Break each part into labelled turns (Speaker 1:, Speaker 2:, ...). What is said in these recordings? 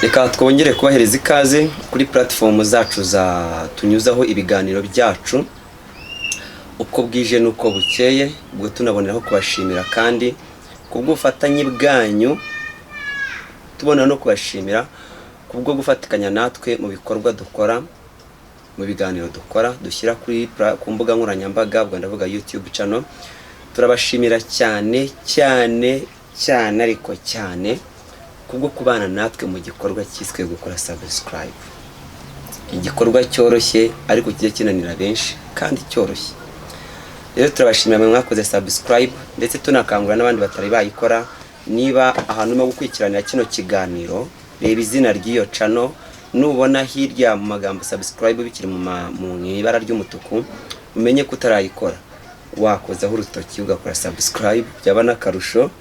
Speaker 1: Reka twongere kubahereza ikaze kuri platform zacu za tunyuzaho ibiganiro byacu uko bwije n'uko bukeye. Ubwo tunaboneraho kubashimira kandi kubw'ubufatanye bwanyu, tubona no kubashimira kubwo gufatikanya natwe mu bikorwa dukora, mu biganiro dukora dushyira ku mbuga nkoranyambaga, ubwo ndavuga YouTube channel. Turabashimira cyane cyane cyane, ariko cyane kubwo kubana natwe mu gikorwa cyiswe gukora subscribe, igikorwa cyoroshye ariko kijya kinanira benshi kandi cyoroshye. Rero turabashimira mwe mwakoze subscribe, ndetse tunakangurira n'abandi batari bayikora. Niba ahantu urimo gukurikiranira kino kiganiro, reba izina ry'iyo channel, nubona hirya mu magambo "subscribe" bikiri mu ibara ry'umutuku, umenye ko utarayikora. Wakozaho urutoki ugakora subscribe, byaba n'akarusho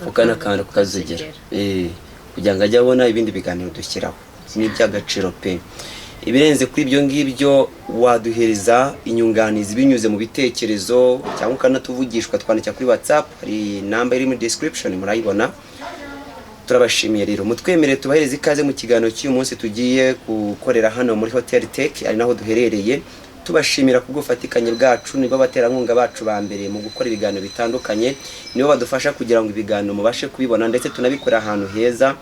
Speaker 1: ukanakanda kukazogera kugira ngo ajye abona ibindi biganiro dushyiraho. Ni iby'agaciro pe. Ibirenze kuri ibyo ngibyo, waduhereza inyunganizi binyuze mu bitekerezo cyangwa ukanatuvugishwa, twandikira kuri WhatsApp, hari namba iri muri description, murayibona. Turabashimiye rero, mutwemerere tubahereze ikaze mu kiganiro cy'uyu munsi tugiye gukorera hano muri Hotel Tech, ari naho duherereye. Tubashimira kubw'ubufatikanye bwacu, nibo baterankunga bacu ba mbere mu gukora ibiganiro bitandukanye, nibo badufasha kugira ngo ibiganiro mubashe kubibona, ndetse tunabikorera ahantu heza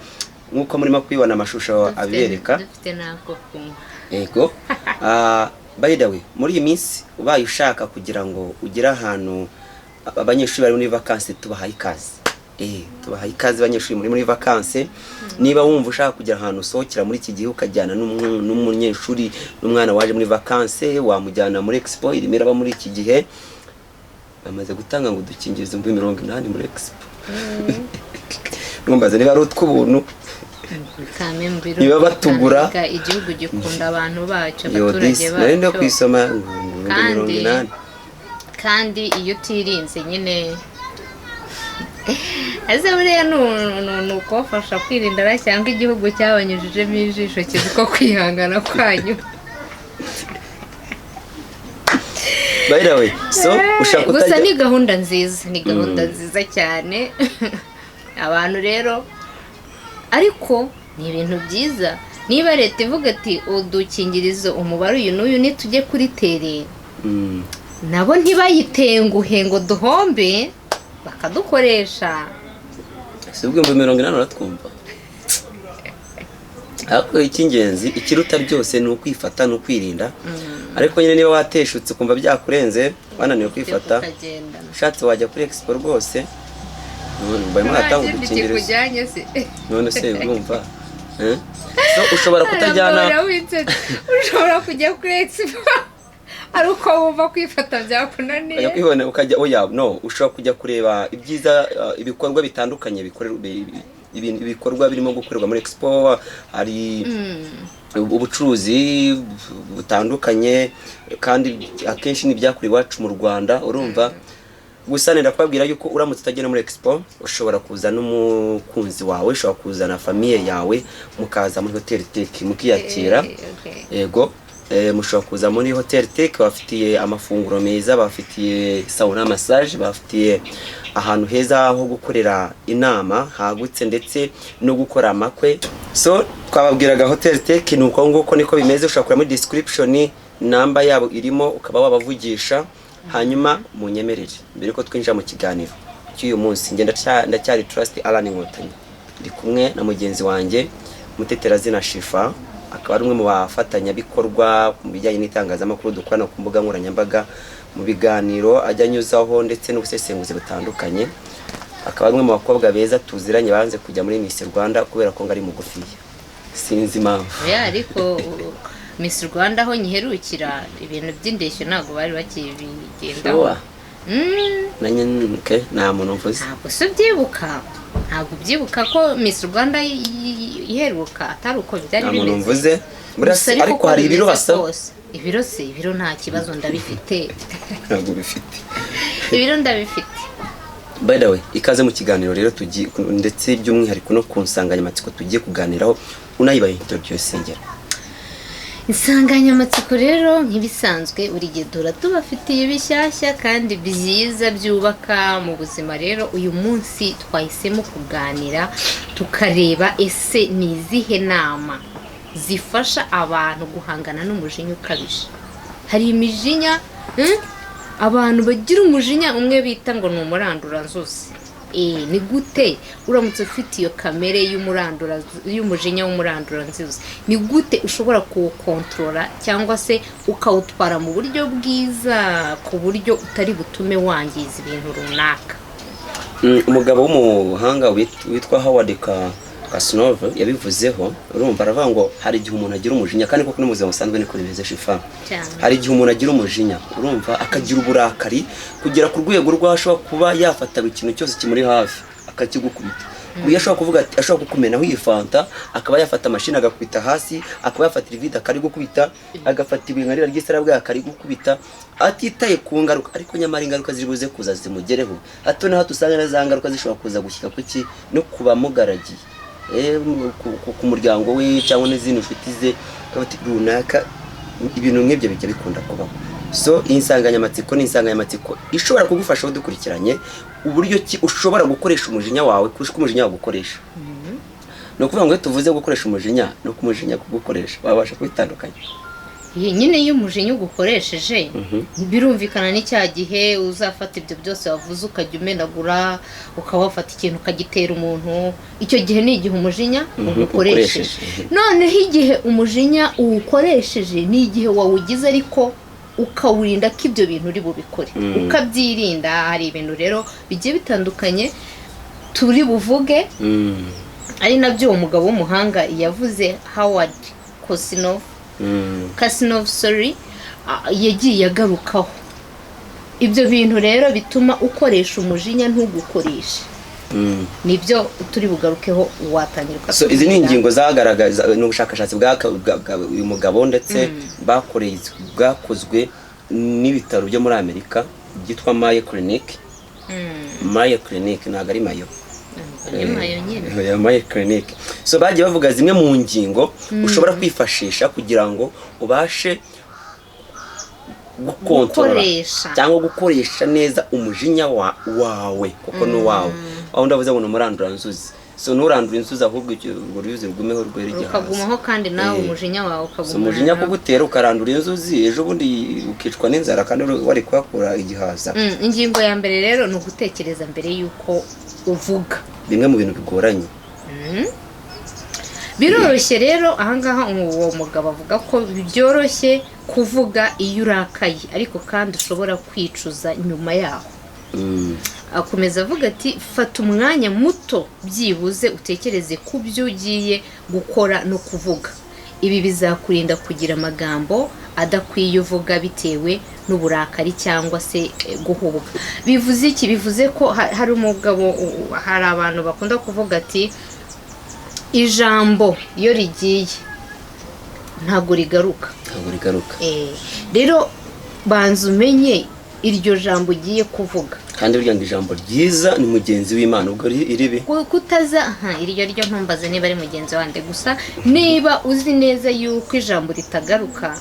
Speaker 1: nk'uko murimo kubibona amashusho abibereka.
Speaker 2: Dufite n'ako kunywa.
Speaker 1: Yego. By the way, muri iyi minsi ubaye ushaka kugira ngo ugere ahantu, abanyeshuri bari muri vacances tubahaye ikaze. Tubahaye ikaze abanyeshuri muri vacances. Niba wumva ushaka kugera ahantu usohokera muri iki gihe, ukajyana n'umunyeshuri, n'umwana waje muri vacances, wamujyana muri expo irimo iraba muri iki gihe. Bamaze gutanga ngo udukingirizo 80,000 muri expo. Numbaze niba ari utw'ubuntu. Niba batugura.
Speaker 2: Igihugu gikunda abantu bacyo,
Speaker 1: Yo
Speaker 2: abaturage
Speaker 1: disi nari ndo
Speaker 2: bacyo.
Speaker 1: kwisoma ngo ibihumbi 80.
Speaker 2: Kandi iyo utirinze nyine, ese buriya ni ukubafasha kwirinda ra, cyangwa igihugu cyabanyujijemo ijisho kizi ko kwihangana kwanyu?
Speaker 1: By the way, so ushaka
Speaker 2: Gusa
Speaker 1: kutajya
Speaker 2: ni gahunda nziza, ni gahunda nziza cyane. Abantu rero, ariko ni ibintu byiza niba leta ivuga ati udukingirizo umubare uyu n'uyu nitujye kuri terrain, nabo ntibayitenguhe ngo duhombe, bakadukoresha.
Speaker 1: Si ubwo 80,000 uratwumva? Ariko icy'ingenzi, ikiruta byose, ni ukwifata, ni ukwirinda. Ariko nyine niba wateshutse, ukumva byakurenze, wananiwe kwifata,
Speaker 2: ukagenda,
Speaker 1: ushatse wajya kuri expo rwose, barimo baratanga
Speaker 2: Nta kindi
Speaker 1: udukingirizo.
Speaker 2: kikujyanye se?
Speaker 1: None se urumva, eh? So ushobora kutajyana.
Speaker 2: Arambara witse, ushobora kujya kuri expo ari uko wumva kwifata byakunaniye.
Speaker 1: Ukajya kwibona, ukajya, oya, no, ushobora kujya kureba ibyiza, ibikorwa bitandukanye bikorerwa, ibikorwa birimo gukorerwa muri expo. Hari ubucuruzi butandukanye kandi akenshi ni ibyakorewe iwacu mu Rwanda, urumva. Gusa nenda kubabwira yuko uramutse utagenda muri expo, ushobora kuza n'umukunzi wawe, ushobora kuzana famille yawe, mukaza muri Hotel Tech mukiyakira. Yego, mushobora kuza muri Hotel Tech, bafitiye amafunguro meza, bafitiye sauna, massage, bafitiye ahantu heza ho gukorera inama hagutse, ndetse no gukora amakwe. So twababwiraga Hotel Tech ni uko nguko niko bimeze. Ushobora kureba muri description, namba yabo irimo, ukaba wabavugisha. Hanyuma munyemerere, mbere ko twinjira mu kiganiro cy'uyu munsi, njye ndacyari Trust Alan Nkotanyi, ndi kumwe na mugenzi wanjye Muteterazina Shifa, akaba ari umwe mu bafatanyabikorwa mu bijyanye n'itangazamakuru dukorana ku mbuga nkoranyambaga, mu biganiro ajya anyuzaho ndetse n'ubusesenguzi butandukanye. Akaba ari umwe mu bakobwa beza tuziranye banze kujya muri Miss Rwanda kubera ko ngo ari mugufiya, sinzi impamvu.
Speaker 2: Oya, ariko Miss Rwanda aho nyiherukira, ibintu by'indeshyo ntabwo bari bakibigendaho.
Speaker 1: Sure. Nanjye okay, nta muntu mvuze.
Speaker 2: Ntabwo se ubyibuka? Ntabwo ubyibuka ko Miss Rwanda iheruka atari uko byari
Speaker 1: Nta muntu
Speaker 2: bimeze?
Speaker 1: mvuze. Buriya
Speaker 2: Gusa
Speaker 1: se- ariko
Speaker 2: uko
Speaker 1: hari ibiro
Speaker 2: bimeze
Speaker 1: basaba.
Speaker 2: kose, ibiro se, ibiro nta kibazo, ndabifite.
Speaker 1: Ntabwo bifite.
Speaker 2: Ibiro ndabifite.
Speaker 1: By the way, ikaze mu kiganiro rero tugiye, ndetse by'umwihariko no ku nsanganyamatsiko tugiye kuganiraho, unayibaye introducingera.
Speaker 2: Insanganyamatsiko rero nk'ibisanzwe, buri gihe duhora tubafitiye ibishyashya kandi byiza byubaka mu buzima. Rero uyu munsi twahisemo kuganira tukareba: ese ni izihe nama zifasha abantu guhangana n'umujinya ukabije? Hari imijinya, Abantu bagira umujinya umwe bita ngo ni umuranduranzuzi. Ni gute uramutse ufite iyo kamere y'umujinya w'umuranduranzuzi, ni gute ushobora kuwukontorora cyangwa se ukawutwara mu buryo bwiza, ku buryo utari butume wangiza ibintu runaka?
Speaker 1: Umugabo w'umuhanga witwa Howard Kasnov yabivuzeho. Urumva, aravuga ngo hari igihe umuntu agira umujinya, kandi koko no mu buzima busanzwe niko bimeze, Shifa.
Speaker 2: Cyane.
Speaker 1: Hari igihe umuntu agira umujinya, urumva, akagira uburakari kugera ku rwego rw'aho ashobora kuba yafata buri kintu cyose kimuri hafi akakigukubita, ku buryo ashobora kuvuga ati, ashobora kukumenaho iyi fanta, akaba yafata mashini agakubita hasi, akaba yafata irivide akarigukubita, agafata ibuye nka ririya ry'isarabwayi akarigukubita, atitaye ku ngaruka. Ariko nyamara ingaruka ziri buze kuza zimugereho hato na hato, usanga na za ngaruka zishobora kuza gushyika kuki no ku bamugaragiye, ku muryango we cyangwa n'izindi nshuti ze, bati runaka. Ibintu nk'ibyo bijya bikunda kubaho. So iyi nsanganyamatsiko ni insanganyamatsiko ishobora kugufasha dukurikiranye uburyo ki ushobora gukoresha umujinya wawe kurusha uko umujinya wagukoresha. Ni ukuvuga ngo iyo tuvuze gukoresha umujinya no umujinya kugukoresha, wabasha kubitandukanya?
Speaker 2: Iyi nyine, iyo umujinya ugukoresheje, birumvikana ni cya gihe uzafata ibyo byose wavuze ukajya umenagura, ukaba wafata ikintu ukagitera umuntu. Icyo gihe ni igihe umujinya ugukoresheje.
Speaker 1: Ukoresheje.
Speaker 2: Noneho igihe umujinya uwukoresheje ni igihe wawugize ariko ukawurinda ko ibyo bintu uri bubikore, ukabyirinda. Hari ibintu rero bigiye bitandukanye turi buvuge, ari nabyo uwo mugabo w'umuhanga yavuze, Howard Kosinov, Kasinov, sorry, yagiye agarukaho. Ibyo bintu rero bituma ukoresha umujinya ntugukoreshe, nibyo turi bugarukeho. Watangira
Speaker 1: So izi ni
Speaker 2: ukatubwira.
Speaker 1: ingingo zagaragaza, ni ubushakashatsi bwa uyu mugabo ndetse bakoreye, bwakozwe n'ibitaro byo muri Amerika byitwa Mayo Clinic. Mayo Clinic, ntabwo ari Mayo.
Speaker 2: Ni Mayo nyine.
Speaker 1: Ya Mayo Clinic. So bagiye bavuga zimwe mu ngingo ushobora kwifashisha kugira ngo ubashe gukontorora
Speaker 2: Gukoresha.
Speaker 1: cyangwa gukoresha neza umujinya wawe, kuko ni uwawe. Aho ndavuze ngo ni umuranduranzuzi, so nturandure inzuzi, ahubwo urwo ruyuzi rugumeho rwera igihaza.
Speaker 2: Rukagumaho, kandi nawe umujinya wawe
Speaker 1: So
Speaker 2: ukagumana.
Speaker 1: umujinya kugutera ukarandura inzuzi, ejo bundi ukicwa n'inzara kandi wari kuhakura igihaza.
Speaker 2: Ingingo ya mbere rero ni ugutekereza mbere y'uko uvuga.
Speaker 1: Bimwe mu bintu bigoranye.
Speaker 2: Biroroshye rero ahangaha, uwo mugabo avuga ko byoroshye kuvuga iyo urakaye, ariko kandi ushobora kwicuza nyuma yaho. Akomeza avuga ati: "Fata umwanya muto byibuze utekereze ku byo ugiye gukora no kuvuga. Ibi bizakurinda kugira amagambo adakwiye uvuga bitewe n'uburakari cyangwa se guhubuka." Bivuze iki? Bivuze ko hari umugabo, hari abantu bakunda kuvuga ati: "Ijambo iyo rigiye ntabwo rigaruka."
Speaker 1: Ntabwo rigaruka.
Speaker 2: Rero banza umenye iryo jambo ugiye kuvuga.
Speaker 1: Kandi burya ngo ijambo ryiza ni mugenzi w'Imana, ubwo iribi
Speaker 2: Kutaza aha, iryo ryo ntumbaze niba ari mugenzi wanjye. Gusa niba uzi neza yuko ijambo ritagaruka,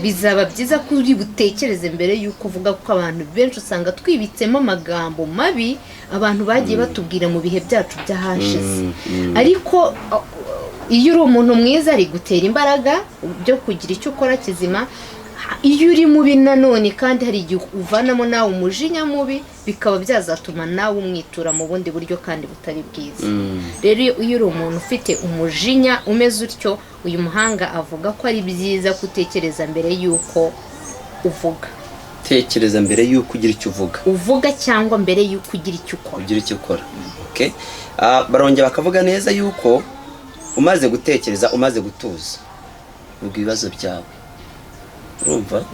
Speaker 2: bizaba byiza ko uri butekereze mbere y'uko uvuga, kuko abantu benshi usanga twibitsemo amagambo mabi abantu bagiye batubwira mu bihe byacu by'ahashize. Ariko iyo uri umuntu mwiza rigutera imbaraga byo kugira icyo ukora kizima. Iyo uri mubi nanone kandi, hari igihe uvanamo nawe umujinya mubi, bikaba byazatuma nawe umwitura mu bundi buryo kandi butari bwiza. Rero iyo uri umuntu ufite umujinya umeze utyo, uyu muhanga avuga ko ari byiza gutekereza mbere y'uko uvuga.
Speaker 1: Tekereza mbere y'uko ugira icyo uvuga.
Speaker 2: Uvuga cyangwa mbere y'uko ugira icyo ukora.
Speaker 1: Ugira icyo ukora. Okay. Barongera bakavuga neza yuko umaze gutekereza, umaze gutuza, vuga ibibazo byawe. Urumva,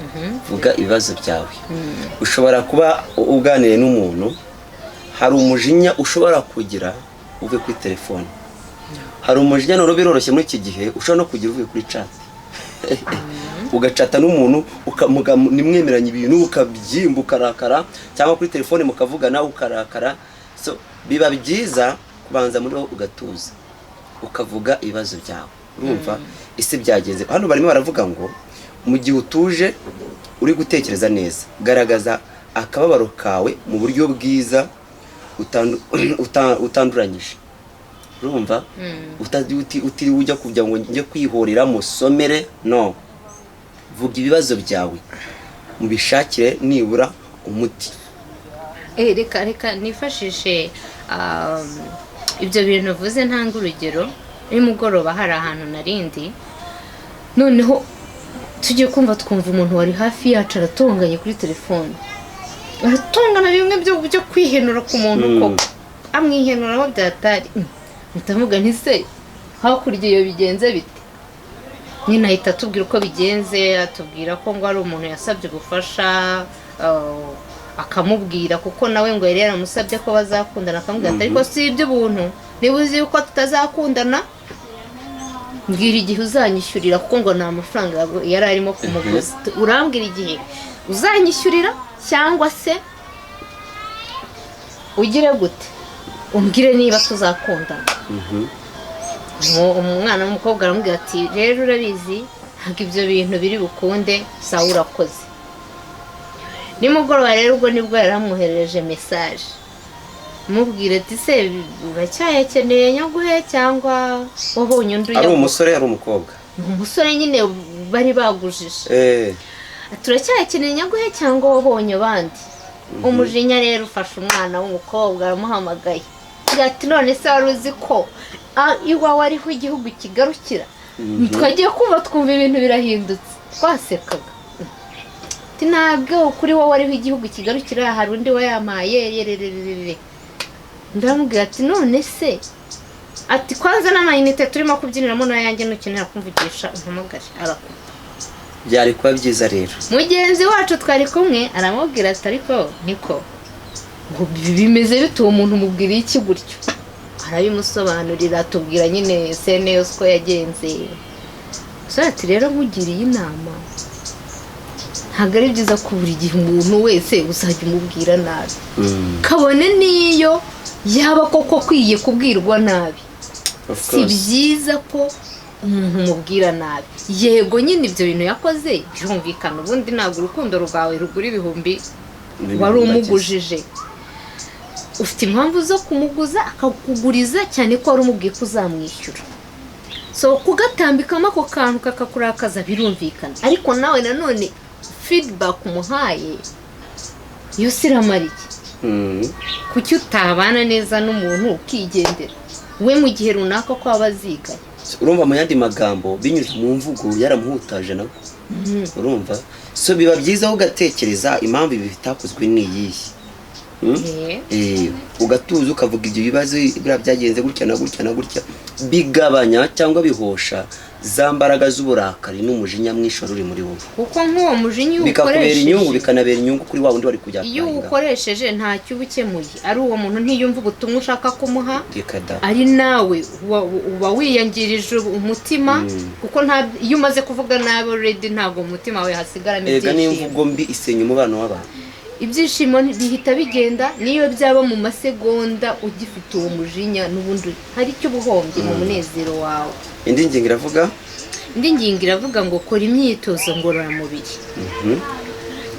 Speaker 1: vuga ibibazo byawe. Ushobora kuba uganiriye n'umuntu, hari umujinya ushobora kugira uvuye kuri telefone, hari umujinya noneho biroroshye muri iki gihe ushobora no kugira uvuye kuri chat, ugacata n'umuntu nimwemeranya ibintu, ukabyimba, ukarakara, cyangwa kuri telefone mukavugana ukarakara. So biba byiza kubanza muri wowe ugatuza, ukavuga ibibazo byawe. Urumva, ese byagenze? Hano barimo baravuga ngo mu gihe utuje, uri gutekereza neza, garagaza akababaro kawe mu buryo bwiza, utanduranyije. Urumva, utiriwe ujya kugira ngo njye kwihorera musomere. No vuga ibibazo byawe, mubishakire nibura umuti.
Speaker 2: Reka nifashishe ibyo bintu uvuze, ntanga urugero. Nimugoroba hari ahantu narindi, noneho tugiye kumva twumva umuntu wari hafi yacu aratonganye kuri telefone, aratongana bimwe byo kwihenura ku muntu koko, amwihenuraho byatari. Ndavuga nti: "Se hakurya iyo bigenze bite?" Nyine ahita atubwira uko bigenze, atubwira ko ngo hari umuntu yasabye ubufasha, akamubwira kuko nawe ngo yari yaramusabye ko bazakundana, akamubwira ati: "Ariko si iby'ubuntu, niba uzi yuko tutazakundana, mbwira igihe uzanyishyurira," kuko ngo nta mafaranga yari arimo kumuguza. "Urambwira igihe uzanyishyurira cyangwa se ugire gute, umbwire niba tuzakundana." Umwana w'umukobwa aramubwira ati: "Rero urabizi, ntabwo ibyo bintu biri bukunde, sawa, urakoze." Nimugoroba rero ubwo nibwo yari amwoherereje message, amubwira ati: "Se uracyayakeneye nyaguhe cyangwa wabonye undi
Speaker 1: Ari
Speaker 2: uyaguha?"
Speaker 1: umusore, ari umukobwa?
Speaker 2: Ni umusore nyine bari bagujije. "Turacyayakeneye nyaguhe cyangwa wabonye abandi?" Umujinya rero ufashe umwana w'umukobwa, aramuhamagaye ati: "None se wari uzi ko iwawe ariho igihugu kigarukira?" Twagiye kumva twumva ibintu birahindutse, twasekaga. Ati: "Ntabwo kuri wowe ariho igihugu kigarukira, hari undi wayampaye yerererere." Ndamubwira ati: "None se?" Ati: "Kwanza n'amayinite turimo kubyiniramo n'ayanjye, nukenera kumvugisha umpamagare." Arakupa.
Speaker 1: Byari kuba byiza rero.
Speaker 2: Mugenzi wacu twari kumwe aramubwira ati: "Ariko niko ngo bimeze bite? Uwo muntu umubwira iki gutyo?" Arabimusobanurira, atubwira nyine scène yose uko yagenze. Umusore ati: "Rero nkugiriye inama, ntabwo ari byiza ko buri gihe umuntu wese uzajya umubwira nabi, kabone n'iyo yaba koko akwiye kubwirwa nabi."
Speaker 1: Of
Speaker 2: Si
Speaker 1: course.
Speaker 2: byiza ko umuntu umubwira nabi. Yego nyine ibyo bintu yakoze birumvikana, ubundi ntabwo urukundo rwawe rugura ibihumbi wari umugujije. Ufite impamvu zo kumuguza akakuguriza, cyane ko wari umubwiye ko uzamwishyura. So kugatambikamo ako kantu kakakurakaza birumvikana, ariko nawe nanone feedback umuhaye yo siramara iki? Kuki utabana neza n'umuntu ukigendera we mu gihe runaka ko aba azigaye?
Speaker 1: Urumva, mu yandi magambo, binyuze mu mvugo yaramuhutaje nabwo. Urumva, so biba byiza aho ugatekereza impamvu ibi bitakozwe ni iyihe. Ugatuza, ukavuga ibyo bibazo biriya byagenze gutya na gutya na gutya, bigabanya cyangwa bihosha za mbaraga z'uburakari n'umujinya mwinshi wari uri muri wowe.
Speaker 2: Kuko nk'uwo mujinya iyo
Speaker 1: Bikakubera inyungu,
Speaker 2: uwukoresheje,
Speaker 1: bikanabera inyungu kuri wa wundi wari kujya.
Speaker 2: iyo uwukoresheje ntacyo uba ukemuye. Ari uwo muntu ntiyumva ubutumwa ushaka kumuha,
Speaker 1: Reka da.
Speaker 2: ari nawe uba wiyangirije umutima, kuko nta iyo umaze kuvuga nabi already ntabwo mu mutima wawe hasigaramo
Speaker 1: Erega
Speaker 2: ibyishimo.
Speaker 1: n'imvugo mbi isenya umubano w'abantu.
Speaker 2: Ibyishimo bihita bigenda, niyo byaba mu masegonda ugifite uwo mujinya, n'ubundi hari icyo uba uhombye mu munezero wawe.
Speaker 1: Indi ngingo iravuga?
Speaker 2: Indi ngingo iravuga ngo kora imyitozo ngororamubiri.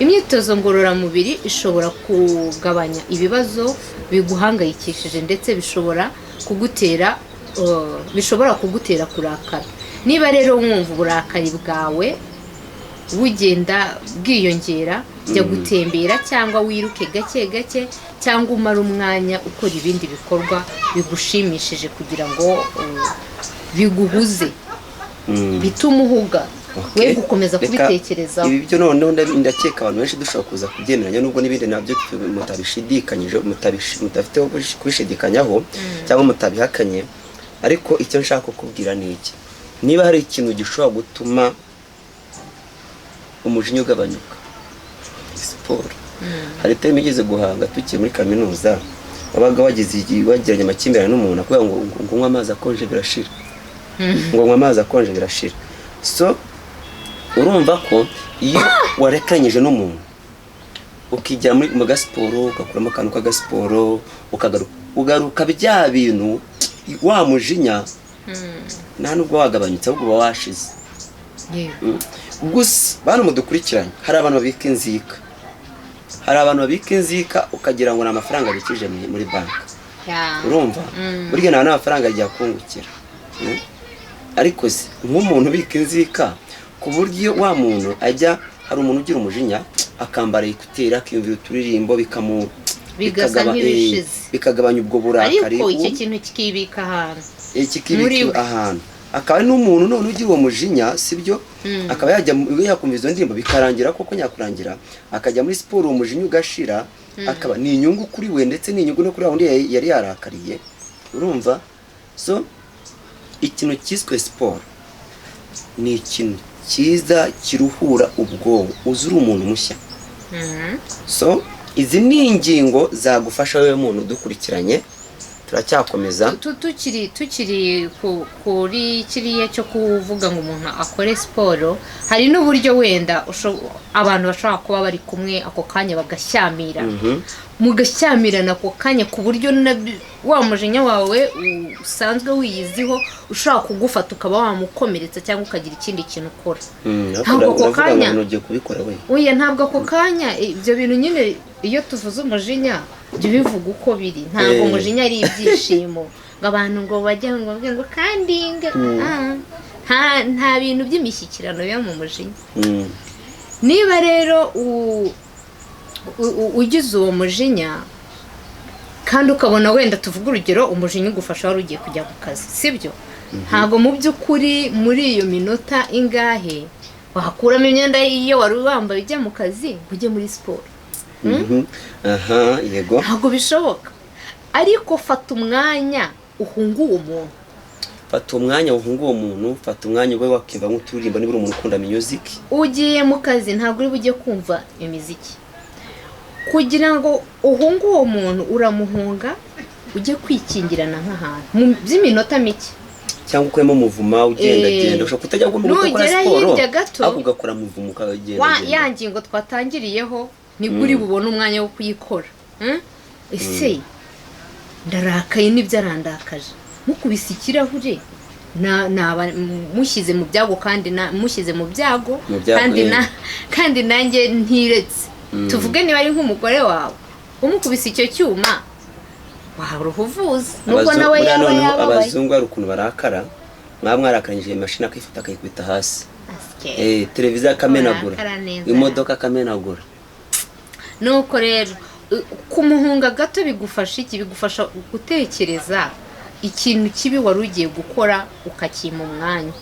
Speaker 2: Imyitozo ngororamubiri ishobora kugabanya ibibazo biguhangayikishije, ndetse bishobora kugutera kurakara. Niba rero wumva uburakari bwawe bugenda bwiyongera, jya gutembera cyangwa wiruke gake gake, cyangwa umare umwanya ukora ibindi bikorwa bigushimishije kugira ngo biguhuze, bitume uhuga, we gukomeza
Speaker 1: Reka
Speaker 2: kubitekerezaho.
Speaker 1: Ibi byo noneho ndakeka abantu benshi dushobora kuza kubyemeranya, nubwo n'ibindi nabyo mutabishidikanyije, mudafiteho kubishidikanyaho cyangwa mutabihakanye. Ariko icyo nshaka kukubwira ni iki: niba hari ikintu gishobora gutuma umujinya ugabanyuka, ni siporo. Hari terme igeze guhanga tukiri muri kaminuza, wabaga wagize wagiranye amakimbirane n'umuntu, akubwira ngo unywe amazi akonje birashira, ngo nywe amazi akonje birashira. So urumva ko iyo warekanyije n'umuntu, ukijya mu gasiporo, ugakuramo akantu k'agasiporo, ukagaruka, ugaruka bya bintu, wa mujinya. Nta nubwo wagabanyutse, ahubwo uba washize. Gusa bantu mudukurikiranye, hari abantu babika inzika, hari abantu babika inzika ukagira ngo ni amafaranga abikije muri banki. Urumva, burya nta n'amafaranga yakungukira. Ariko se nk'umuntu ubika inzika ku buryo wa muntu ajya, hari umuntu ugira umujinya akambara écouteurs, akiyumvira uturirimbo, bikamu
Speaker 2: Bigasa nk'ibishize.
Speaker 1: Bikagabanya ubwo burakari.
Speaker 2: Ariko icyo kintu kikibika ahantu
Speaker 1: Kikibika
Speaker 2: muri we.
Speaker 1: ahantu. Akaba ari n'umuntu none ugira uwo mujinya, sibyo, akaba yajya yakumva izo ndirimbo bikarangira koko nyakurangira, akajya muri siporo, uwo mujinya ugashira, akaba ni inyungu kuri we, ndetse ni inyungu no kuri wa wundi yari yarakariye. Urumva, so ikintu cyiswe siporo ni ikintu cyiza kiruhura ubwonko, uzi uri umuntu mushya. So izi ni ingingo zagufasha wowe muntu udukurikiranye. Turacyakomeza.
Speaker 2: Tukiri kuri kiriya cyo kuvuga ngo umuntu akore siporo, hari n'uburyo wenda abantu bashobora kuba bari kumwe ako kanya bagashyamira, mugashyamirana ako kanya, ku buryo wa mujinya wawe usanzwe wiyiziho ushobora kugufata ukaba wamukomeretsa cyangwa ukagira ikindi kintu ukora. Ntabwo ako
Speaker 1: Uravuga ngo
Speaker 2: kanya
Speaker 1: ugiye kubikora we?
Speaker 2: Oya, ntabwo ako kanya. Ibyo bintu nyine, iyo tuvuze umujinya, jya ubivuga uko biri. Ntabwo umujinya ari ibyishimo ngo abantu ngo bajye ngo bavuge ngo kandi nta bintu by'imishyikirano biba mu mujinya. Niba rero ugize uwo mujinya kandi ukabona wenda, tuvuge urugero, umujinya ugufasha wari ugiye kujya mu kazi, sibyo? Ntabwo mu by'ukuri muri iyo minota ingahe wakuramo imyenda iyo wari wambaye ujya mu kazi ngo ujye muri siporo.
Speaker 1: Aha, yego.
Speaker 2: Ntabwo bishoboka, ariko fata umwanya uhunge uwo muntu.
Speaker 1: Fata umwanya uhunge uwo muntu, fata umwanya ube wakimva nk'uturirimbo niba uri umuntu ukunda music.
Speaker 2: Ugiye mu kazi, ntabwo uri bujye kumva imiziki. Kugira ngo uhunge uwo muntu, uramuhunga ujye kwikingirana nk'ahantu mu by'iminota mike.
Speaker 1: Cyangwa ukuremo umuvuma ugendagenda. Ushobora kutajya ugomba gukora
Speaker 2: Nugera
Speaker 1: siporo,
Speaker 2: hirya gato,
Speaker 1: ariko ugakora muvumo ukagenda.
Speaker 2: Wa ya ngingo twatangiriyeho nibwo uri bubone umwanya wo kuyikora. Ese ndarakaye, nibyo arandakaje, mukubise ikirahure naba mushyize mu byago, kandi mushyize mu byago,
Speaker 1: Mu byago,
Speaker 2: kandi na kandi nanjye ntiretse. Tuvuge niba ari nk'umugore wawe, umukubise icyo cyuma wabura ubuvuzi nubwo nawe
Speaker 1: Buriya
Speaker 2: yaba
Speaker 1: noneho
Speaker 2: yababaye.
Speaker 1: Abazungu hari ukuntu barakara, mwaba mwarakaranyije imashini akayifata akayikubita hasi.
Speaker 2: Asike.
Speaker 1: Televiziyo akamenagura,
Speaker 2: Urakara neza.
Speaker 1: imodoka akamenagura.
Speaker 2: Nuko rero kumuhunga gato bigufasha iki? Bigufasha gutekereza ikintu kibi wari ugiye gukora, ukakima umwanya,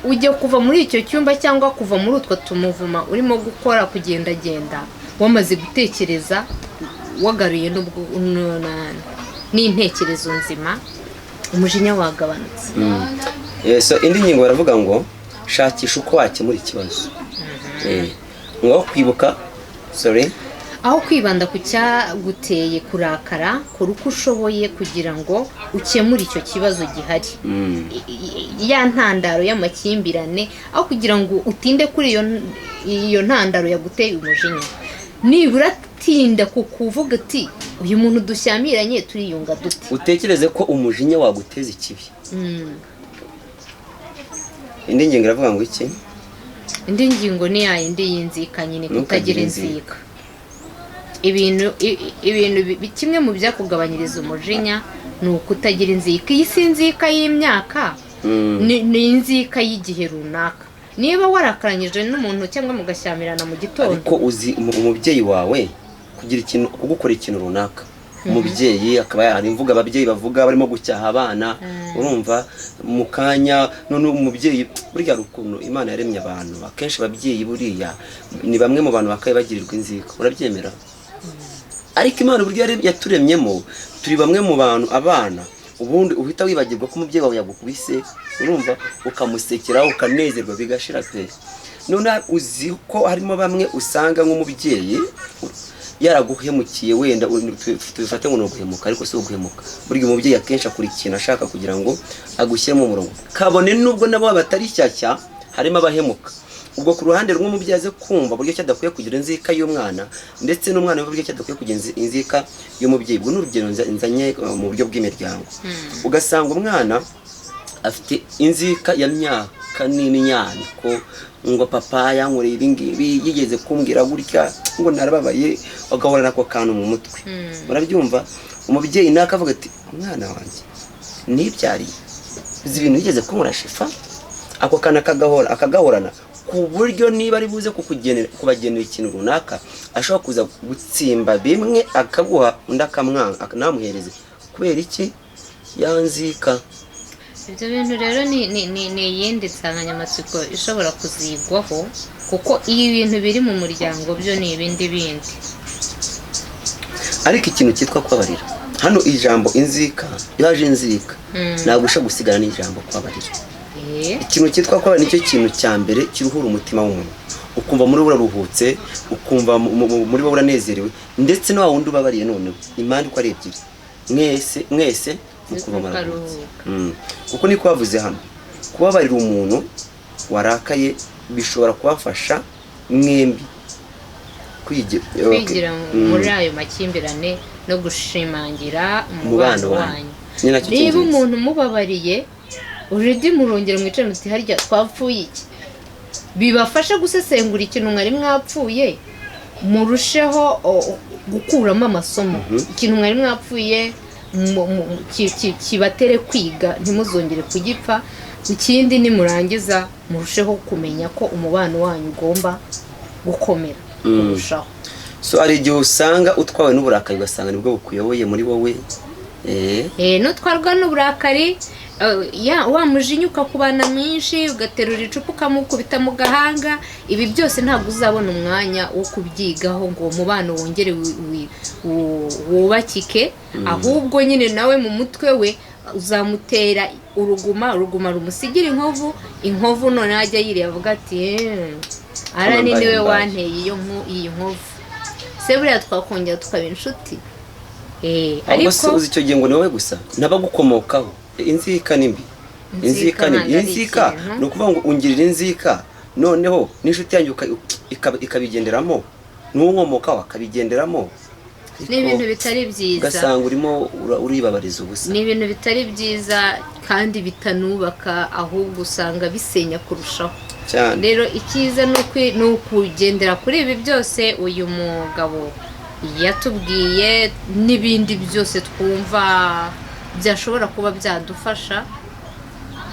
Speaker 2: ujya kuva muri icyo cyumba cyangwa kuva muri utwo tumuvuma urimo gukora, kugendagenda, wamaze gutekereza, wagaruye n'intekerezo nzima, umujinya wagabanutse.
Speaker 1: So indi ngingo baravuga ngo shakisha uko wakemura ikibazo. Ngo kwibuka, sorry.
Speaker 2: Aho kwibanda ku cyaguteye kurakara, kora uko ushoboye kugira ngo ukemure icyo kibazo gihari. Ya ntandaro y'amakimbirane, aho kugira ngo utinde kuri iyo ntandaro yaguteye umujinya, nibura tinda ku kuvuga uti: "Uyu muntu dushyamiranye turiyunga dute?"
Speaker 1: Utekereze ko umujinya waguteza ikibi. Indi ngingo iravuga ngo iki?
Speaker 2: Indi ngingo ni ya yindi y'inzika nyine.
Speaker 1: Ntukagire
Speaker 2: Kutagira
Speaker 1: inzika.
Speaker 2: inzika. Ibintu kimwe mu byakugabanyiriza umujinya ni ukutagira inzika. Iyi si inzika y'imyaka, ni inzika y'igihe runaka, niba warakaranyije n'umuntu cyangwa mugashyamirana mu gitondo.
Speaker 1: Ariko uzi umubyeyi wawe kugira ikintu, kugukora ikintu runaka, umubyeyi akaba hari imvugo ababyeyi bavuga barimo gucyaha abana, urumva mu kanya none umubyeyi, burya hari ukuntu Imana yaremye abantu, akenshi ababyeyi buriya ni bamwe mu bantu bakabaye bagirirwa inzika, urabyemera? Ariko Imana uburyo yaturemyemo, turi bamwe mu bantu, abana ubundi uhita wibagirwa ko umubyeyi wawe yagukubise, urumva, ukamusekera, ukanezerwa, bigashira pe. None uzi ko harimo bamwe usanga nk'umubyeyi yaraguhemukiye, wenda tubifate ngo ni uguhemuka, ariko si uguhemuka. Burya umubyeyi akenshi akora ikintu ashaka kugira ngo agushyire mu murongo, kabone nubwo nabo batari shyashya, harimo abahemuka. Ubwo ku ruhande rumwe umubyeyi aze kumva buryo ki adakwiye kugira inzika y'umwana, ndetse n'umwana we buryo ki adakwiye kugira inzika y'umubyeyi. Ubwo ni urugero nzanye mu buryo bw'imiryango, ugasanga umwana Afite inzika ya myaka n'imyaniko, ngo papa yankoreye ibi ngibi, yigeze kumbwira gutya, ngo narababaye, agahorana ako kantu mu mutwe. Urabyumva, umubyeyi nawe akavuga ati: "Umwana wanjye nibyariye, izi bintu yigeze kunkora shifa." Ako kantu akagahora akagahorana, ku buryo niba ari buze kukugenera, kubagenera ikintu runaka, ashobora kuza gutsimba bimwe akaguha, undi akamwanga ntamuhereze. Kubera iki? Yanzika.
Speaker 2: Ibyo bintu rero ni iyindi nsanganyamatsiko ishobora kuzigwaho, kuko iyo ibintu biri mu muryango byo ni ibindi bindi.
Speaker 1: Ariko ikintu cyitwa kubabarira, hano ijambo inzika, iyo haje inzika, ntabwo ushobora gusigara n'ijambo kubabarira. Ikintu cyitwa kubabarira nicyo kintu cya mbere kiruhura umutima w'umuntu, ukumva muri wo uraruhutse, ukumva muri wo uranezerewe, ndetse na wa wundi ubabariye noneho, impande uko ari ebyiri, mwese mwese mukumva muraruhutse.
Speaker 2: Mukaruhuka.
Speaker 1: Kuko niko bavuze hano, kubabarira umuntu warakaye bishobora kubafasha mwembi kwigira
Speaker 2: Kwigira muri ayo makimbirane no gushimangira umubano
Speaker 1: umubano wanyu.
Speaker 2: wanyu.
Speaker 1: Ni nacyo
Speaker 2: Niba
Speaker 1: cy'ingenzi.
Speaker 2: umuntu umubabariye uredi, murongera mwicare muti: "Harya twapfuye iki?" Bibafasha gusesengura ikintu mwari mwapfuye, murusheho gukuramo amasomo. Ikintu mwari mwapfuye kibatere kwiga, ntimuzongere kugipfa. Ikindi, nimurangiza murusheho kumenya ko umubano wanyu ugomba gukomera kurushaho.
Speaker 1: So hari igihe usanga utwawe n'uburakari, ugasanga nibwo bukuyoboye muri wowe.
Speaker 2: Nutwarwa n'uburakari, wa mujinya ukakubana mwinshi, ugaterura icupa ukamukubita mu gahanga, ibi byose ntabwo uzabona umwanya wo kubyigaho ngo uwo mubano wongere wubakike. Ahubwo nyine nawe mu mutwe we uzamutera uruguma, uruguma rumusigira inkovu, inkovu noneho ajya yiriye avuga ati: "Arani
Speaker 1: mbaye
Speaker 2: niwe
Speaker 1: mbaye.
Speaker 2: wanteye iyo iyi nkovu, se buriya twakongera tukaba inshuti?"
Speaker 1: Ahubwo se
Speaker 2: Ariko
Speaker 1: uzi icyo gihe ngo ni wowe gusa n'abagukomokaho, inzika ni mbi.
Speaker 2: Inzika
Speaker 1: Inzika ni mbi.
Speaker 2: ntabwo ari
Speaker 1: Inzika
Speaker 2: ikintu.
Speaker 1: ni ukuvuga ngo ungirira inzika, noneho n'inshuti yanjye ikabigenderamo, n'unkomokaho akabigenderamo.
Speaker 2: Ni ibintu bitari byiza.
Speaker 1: Ugasanga urimo uribabariza ubusa.
Speaker 2: Ni ibintu bitari byiza kandi bitanubaka, ahubwo usanga bisenya kurushaho.
Speaker 1: Cyane.
Speaker 2: Rero icyiza ni ukugendera kuri ibi byose uyu mugabo yatubwiye n'ibindi byose twumva byashobora kuba byadufasha,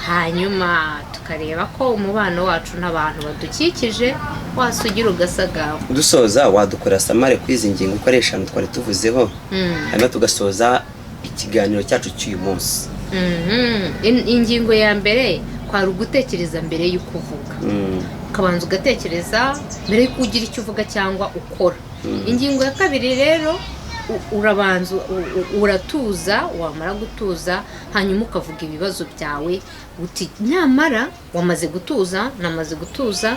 Speaker 2: hanyuma tukareba ko umubano wacu n'abantu badukikije wasugira ugasagamba.
Speaker 1: Dusoza, wadukorera summary kuri izi ngingo uko ari eshanu twari tuvuzeho, hanyuma tugasoza ikiganiro cyacu cy'uyu munsi.
Speaker 2: Ingingo ya mbere kwari ugutekereza mbere y'uko uvuga. Ukabanza ugatekereza mbere y'uko ugira icyo uvuga cyangwa ukora. Ingingo ya kabiri rero, urabanza uratuza, wamara gutuza hanyuma ukavuga ibibazo byawe, uti: "Nyamara wamaze gutuza, namaze gutuza,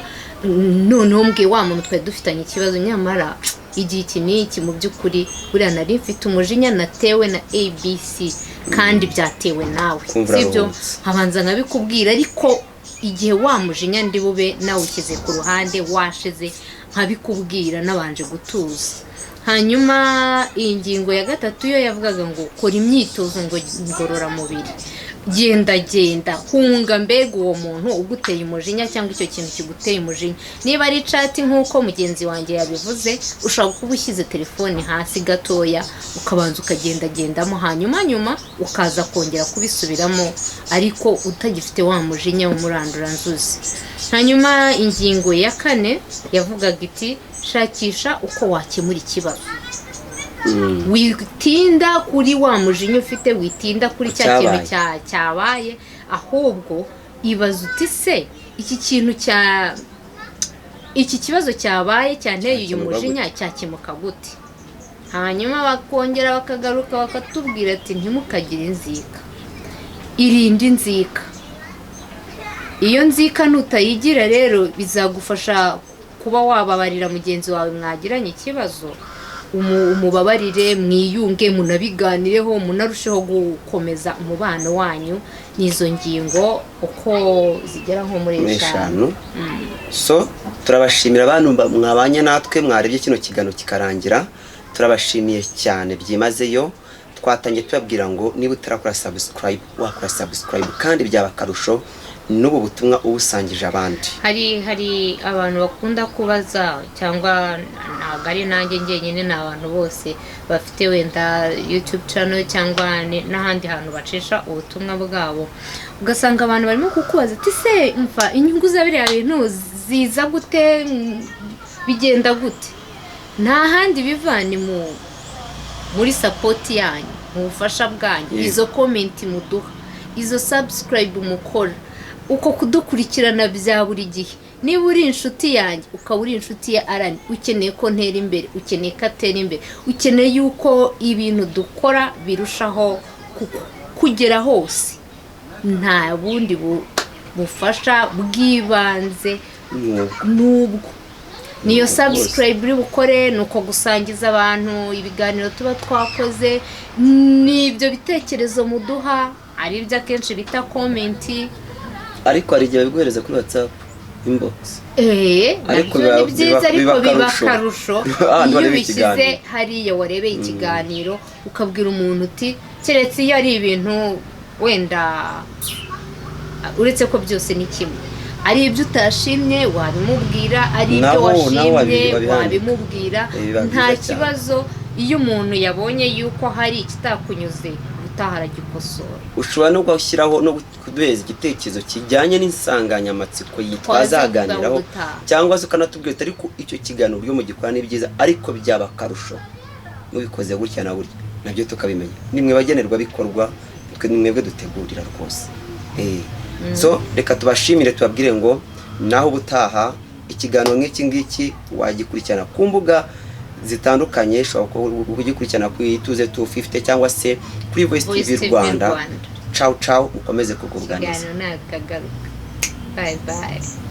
Speaker 2: noneho mbwiye wa muntu twari dufitanye ikibazo, nyamara igihe iki n'iki, mu by'ukuri buriya nari mfite umujinya natewe na ABC kandi byatewe nawe."
Speaker 1: Kumva
Speaker 2: Sibyo?
Speaker 1: uraruhutse.
Speaker 2: Nkabanza nkabikubwira, ariko igihe wa mujinya ndi bube nawushyize ku ruhande, washize, nkabikubwira nabanje gutuza. Hanyuma iyi ngingo ya gatatu yo yavugaga ngo kora imyitozo ngororamubiri, genda genda, hunga mbega uwo muntu uguteye umujinya cyangwa icyo kintu kiguteye umujinya. Niba ari chat, nk'uko mugenzi wanjye yabivuze, ushobora kuba ushyize telefone hasi gatoya, ukabanza ukagendagendamo, hanyuma nyuma ukaza kongera kubisubiramo, ariko utagifite wa mujinya w'umuranduranzuzi. Hanyuma ingingo ya kane yavugaga iti: "Shakisha uko wakemura ikibazo." Witinda kuri wa mujinya ufite, witinda kuri cya kintu
Speaker 1: Cyabaye.
Speaker 2: cyabaye, ahubwo ibaza uti: "Se iki kintu cya iki kibazo cyabaye cyanteye uyu
Speaker 1: Cyakemuka
Speaker 2: mujinya cyakemuka gute?" Hanyuma bakongera bakagaruka bakatubwira ati: "Ntimukagire inzika, irinde inzika." Iyo nzika nutayigira rero, bizagufasha kuba wababarira mugenzi wawe mwagiranye ikibazo, umubabarire, mwiyunge, munabiganireho, munarusheho gukomeza umubano wanyu. N'izo ngingo uko zigera nko muri
Speaker 1: muri
Speaker 2: eshanu.
Speaker 1: Eshanu. So turabashimira abantu mwabanye natwe, mwarebye kino kiganiro kikarangira, turabashimiye cyane byimazeyo. Twatangiye tubabwira ngo niba utarakora subscribe, wakora subscribe, kandi byaba akarusho n'ubu butumwa ubusangije abandi.
Speaker 2: Hari abantu bakunda kubaza, cyangwa ntabwo ari nanjye njyenyine, ni abantu bose bafite wenda YouTube channel cyangwa n'ahandi hantu bacisha ubutumwa bwabo, ugasanga abantu barimo kukubaza ati: "Se mfa inyungu za biriya bintu ziza gute? Bigenda gute?" Nta handi biva, ni muri support yanyu, mu bufasha bwanyu, izo comment muduha, izo subscribe mukora, uko kudukurikirana bya buri gihe. Niba uri inshuti yanjye, ukaba uri inshuti ya Arani, ukeneye ko ntera imbere, ukeneye ko atera imbere, ukeneye yuko ibintu dukora birushaho kugera hose, nta bundi bufasha bw'ibanze n'ubwo niyo
Speaker 1: Rwose.
Speaker 2: subscribe uri bukore, ni uko gusangiza abantu ibiganiro tuba twakoze, ni ibyo bitekerezo muduha, ari ibyo akenshi bita comment.
Speaker 1: Ariko hari igihe babiguhereza kuri WhatsApp inbox. Ariko
Speaker 2: nabyo ni byiza,
Speaker 1: biba
Speaker 2: ariko biba
Speaker 1: akarusho.
Speaker 2: akarusho
Speaker 1: Ahantu
Speaker 2: iyo
Speaker 1: wareba
Speaker 2: ubishyize
Speaker 1: ikiganiro.
Speaker 2: hariya warebeye ikiganiro, ukabwira umuntu uti, keretse iyo ari ibintu wenda, uretse ko byose ni kimwe, ari ibyo utashimye wabimubwira, ari ibyo
Speaker 1: Naho
Speaker 2: washimye
Speaker 1: wabihandika.
Speaker 2: wabimubwira.
Speaker 1: Biba
Speaker 2: Nta
Speaker 1: byiza cyane.
Speaker 2: kibazo, iyo umuntu yabonye yuko hari ikitakunyuze, ubutaha aragikosora.
Speaker 1: Ushobora no gushyiraho no kuduhereza igitekerezo kijyanye n'insanganyamatsiko twazaganiraho,
Speaker 2: ubutaha.
Speaker 1: cyangwa se ukanatubwira uti: "Ariko icyo kiganiro uburyo mugikora ni byiza, ariko byaba akarusho mubikoze gutya na gutya," nabyo tukabimenya. Ni mwe bagenerwabikorwa, twe ni mwebwe dutegurira rwose. So reka tubashimire, tubabwire ngo naho ubutaha. Ikiganiro nk'iki ngiki wagikurikirana ku mbuga zitandukanye, ushobora kugikurikirana kuri Ituze 250 cyangwa se kuri Voice
Speaker 2: Voice
Speaker 1: TV
Speaker 2: TV
Speaker 1: Rwanda.
Speaker 2: Rwanda.
Speaker 1: Ciao ciao, mukomeze kugubwa neza.
Speaker 2: Ikiganiro nakagaruka. Bye bye.